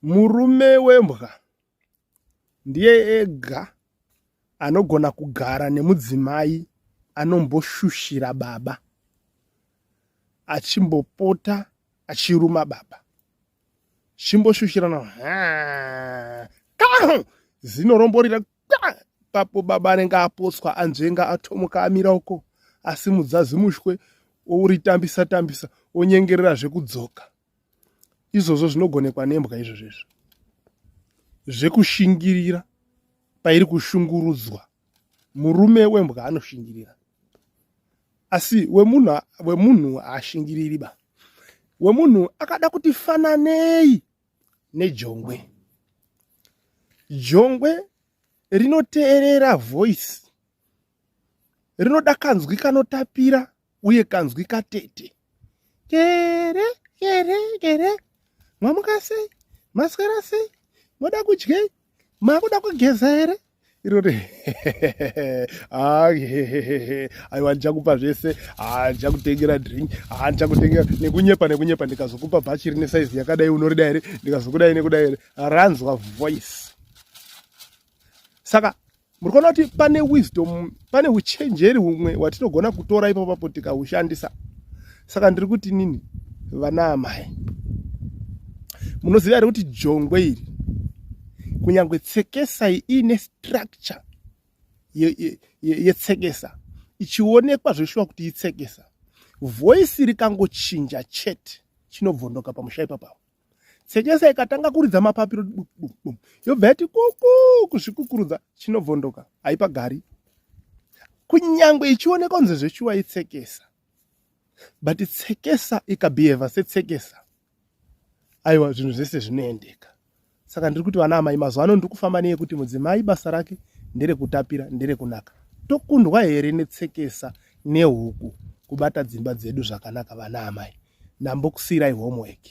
Murume wembwa ndiye ega anogona kugara nemudzimai anomboshushira baba achimbopota achiruma baba chimboshushirana zino romborira papo baba anenge apotswa anzvenga atomuka amira uko asimudza zimushwe ouritambisa tambisa onyengerera zvekudzoka izvozvo zvinogonekwa nembwa izvozvo izvo zvekushingirira pairi kushungurudzwa murume wembwa anoshingirira asi wemunhu wemunhu haashingiriri ba wemunhu akada kuti fananei nejongwe jongwe rinoteerera voice rinoda kanzwi kanotapira uye kanzwi katete kere kere kere mamuka sei maswera sei moda kudyei makuda kugeza here iroti aiwa ndichakupa zvese ndichakutengera drink ndichakutengera nekunyepa nekunyepa ndikazokupa bhachi rine saizi yakadai unorida here ndikazokudai nekudai here ranzwa voice saka muri kuona kuti pane wisdom pane uchenjeri humwe hwatinogona kutora ipapo papo tikahushandisa saka ndiri kuti nini vana amai munoziva here kuti jongwe iri kunyange tsekesa iine structure yetsekesa ye, ye ichionekwa zveshuwa kuti itsekesa voisi rikangochinja chete chinobvondoka pamusha ipapapo tsekesa ikatanga kuridza mapapiro bum yobva yati kuku kuzvikukurudza chinobvondoka haipagari kunyangwe ichionekwa kunze zveshuwa itsekesa but tsekesa ikabhihevha setsekesa aiwa zvinhu zvese zvinoendeka saka ndiri kuti vana amai mazuva ano ndiri kufamba neyekuti mudzimai basa rake nderekutapira nderekunaka tokundwa here netsekesa nehuku kubata dzimba dzedu zvakanaka vana amai ndambokusiirai homework.